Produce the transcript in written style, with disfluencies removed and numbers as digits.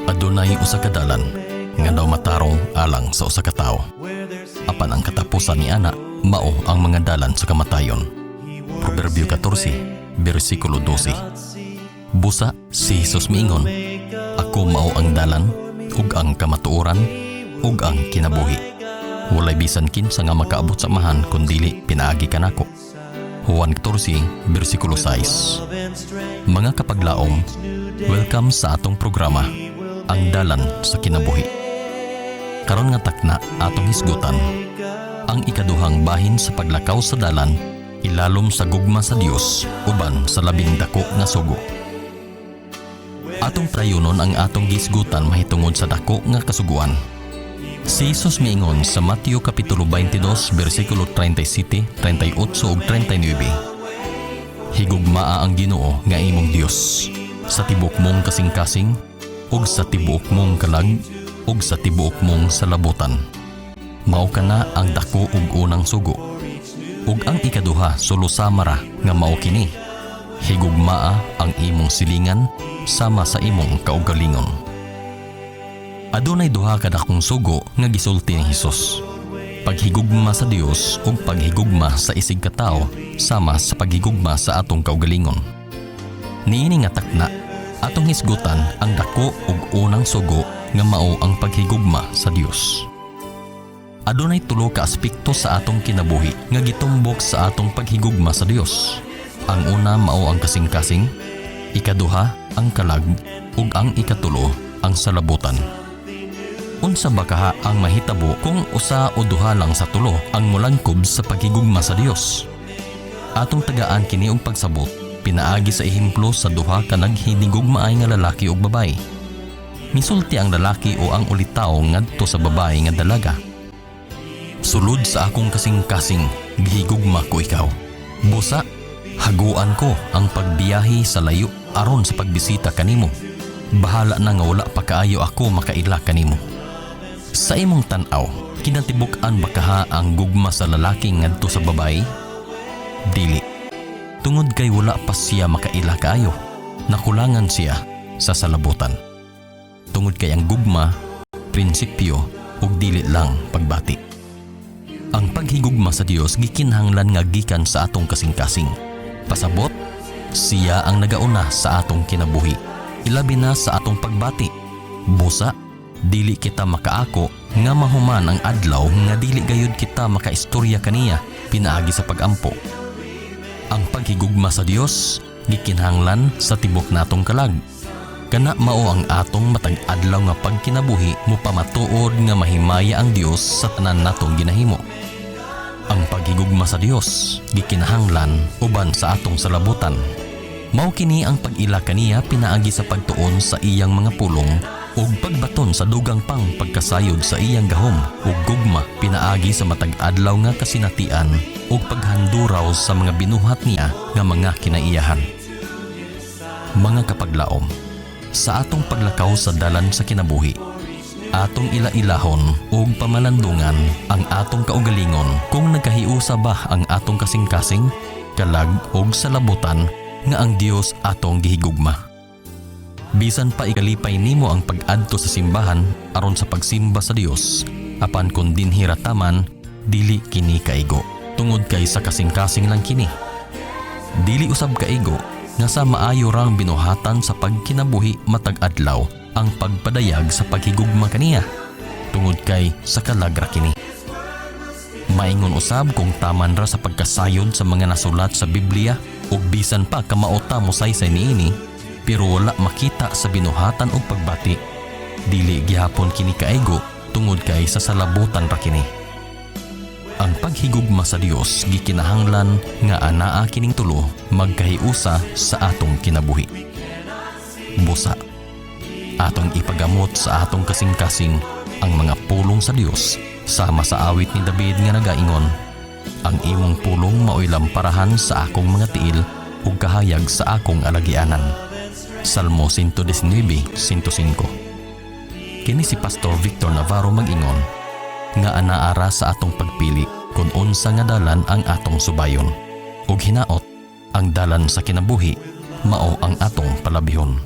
Adunay usa ka dalan nga daw matarong alang sa usa ka tawo. Apan ang katapusan ni ana mao ang mga dalan sa kamatayon. Proverbio 14, bersikulo 12. Busa si Jesus miingon, "Ako mao ang dalan ug ang kamatuoran ug ang kinabuhi. Walay bisan kinsa nga makaabot sa Amahan kun dili pinaagi kanako." Juan 14, bersikulo 6. Mga kapaglaom, welcome sa atong programa, Ang Dalan sa Kinabuhi. Karon nga takna, atong hisgutan ang ikaduhang bahin sa paglakaw sa dalan ilalom sa gugma sa Dios uban sa labing dako nga sugo. Atong prayunon ang atong gisgutan mahitungod sa dako nga kasuguan. Si Jesus miingon sa Mateo kapitulo 22 bersikulo 37, 38 ug 39. "Higugmaa ang Ginoo nga imong Dios sa tibuok mong kasing-kasing ug sa tibuok mong kalag ug sa tibuok mong salabutan. Mao kana ang dako ug unang sugo. Ug ang ikaduha sulo-sama ra nga mao kini: Higugmaa ang imong silingan sama sa imong kaugalingon." Adunay duha ka dakong sugo nga gisulti ni Hesus: paghigugma sa Dios ug paghigugma sa isig ka tawo sama sa paghigugma sa atong kaugalingon. Niini nga takna, atong hisgutan ang dako ug unang sugo nga mao ang paghigugma sa Dios. Adunay tulo ka aspekto sa atong kinabuhi nga gitumbok sa atong paghigugma sa Dios. Ang una mao ang kasing-kasing, ikaduha ang kalag, ug ang ikatulo ang salabutan. Unsa ba kaha ang mahitabo kung usa o duha lang sa tulo ang molangkob sa paghigugma sa Dios? Atong tagaan kini og pagsabot pinaagi sa ehemplo sa duha ka naghinigugmaay nga lalaki ug babae. Misulti ang lalaki o ang ulitaw ngadto sa babae nga dalaga. "Sulod sa akong kasing-kasing, gihigugma ko ikaw. Busa, haguan ko ang pagbiyahe sa layo aron sa pagbisita kanimo. Bahala na nga wala pa kaayo ako makaila kanimo." Sa imong tan-aw, kinatibuk-an ba kaha ang gugma sa lalaki ngadto sa babae? Dili. Tungod kay wala pa siya makaila kaayo, nakulangan siya sa salabutan. Tungod kay ang gugma, prinsipyo ug dili lang pagbati. Ang paghigugma sa Dios gikinahanglan nga gikan sa atong kasing-kasing. Pasabot, siya ang nagauna sa atong kinabuhi, ilabi na sa atong pagbati. Busa, dili kita makaako nga mahuman ang adlaw nga dili gayud kita makaistorya kaniya pinaagi sa pagampo. Ang paghigugma sa Dios gikinahanglan sa tibok natong kalag. Kana mao ang atong matag adlaw nga pagkinabuhi mopamatuod nga mahimaya ang Dios sa tanan natong ginahimo. Ang paghigugma sa Dios gikinahanglan uban sa atong salabutan. Mao kini ang pag-ila kaniya pinaagi sa pagtuon sa iyang mga pulong ug pagbaton sa dugang pang pagkasayod sa iyang gahom ug gugma pinaagi sa matag adlaw nga kasinatian ug paghanduraw sa mga binuhat niya nga mga kinaiyahan. Mga kapaglaom, sa atong paglakaw sa dalan sa kinabuhi, atong ila-ilahon ug pamalandungan ang atong kaugalingon kung nagkahiusa ba ang atong kasing-kasing, kalag ug salabutan nga ang Dios atong gihigugma. Bisan pa ikalipay nimo ang pag-adto sa simbahan aron sa pagsimba sa Dios, apan kun dinhi ra taman, dili kini kaigo tungod kay sa kasing-kasing lang kini. Dili usab kaigo nga sa maayo rang binuhatan sa pagkinabuhi matag adlaw ang pagpadayag sa paghigugma kaniya tungod kay sa kalag ra kini. Maingon usab kung taman ra sa pagkasayod sa mga nasulat sa Biblia ug bisan pa kamao ta mosaysay niini, pero wala makita sa binuhatan og pagbati, dili gihapon kini kaigo tungod kay sa salabutan ra kini. Ang paghigugma sa Dios gikinahanglan nga anaa kining tulo magkahiusa sa atong kinabuhi. Busa, atong ipagamot sa atong kasing-kasing ang mga pulong sa Dios sama sa awit ni David nga nagaingon, "Ang imong pulong mao'y lamparahan sa akong mga tiil ug kahayag sa akong alagianan." Salmo 119:105. Kini si Pastor Victor Navarro mag-ingon nga anaara sa atong pagpili kung unsa nga dalan ang atong subayon. Ug hinaot ang dalan sa kinabuhi mao ang atong palabihon.